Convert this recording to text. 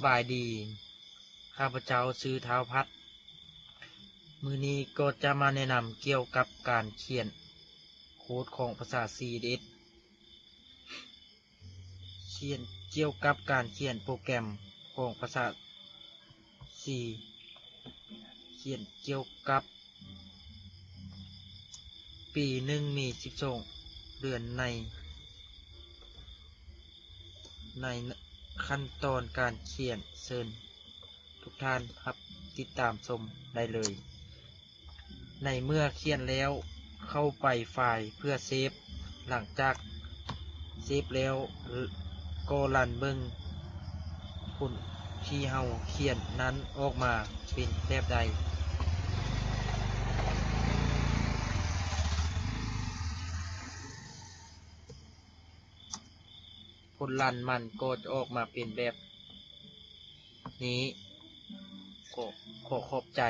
ບາຍດີ ຂ້າພະເຈົ້າຊື່ທ້າວພັດ. ມື້ນີ້ກໍຈະມາແນະນຳກ່ຽວກັບການຂຽນໂຄດຂອງພາສາ C S S ຂຽນກ່ຽວກັບການຂຽນໂປຣແກຣມຂອງພາສາ C ຂຽນກ່ຽວກັບ ປີໜຶ່ງມີສິບສອງເດືອນໃນ ໃນຂັ້ນຕອນການຂຽນ. ເຊີນທຸກທ່ານຮັບຕິດຕາມຊົມໄດ້ເລີຍ. ໃນເມື່ອຂຽນແລ້ວ ເຂົ້າໄປໄຟລ໌ເພື່ອເຊບ. ຫຼັງຈາກເຊບແລ້ວ ກໍລັນເບິ່ງຜົນທີ່ເຮົາຂຽນນັ້ນອອກມາເປັນແບບໃດ. ຜົນລັນມັນກໍຈະອອກມາເປັນແບບນີ້. ຂໍ ຂໍຂອບໃຈ.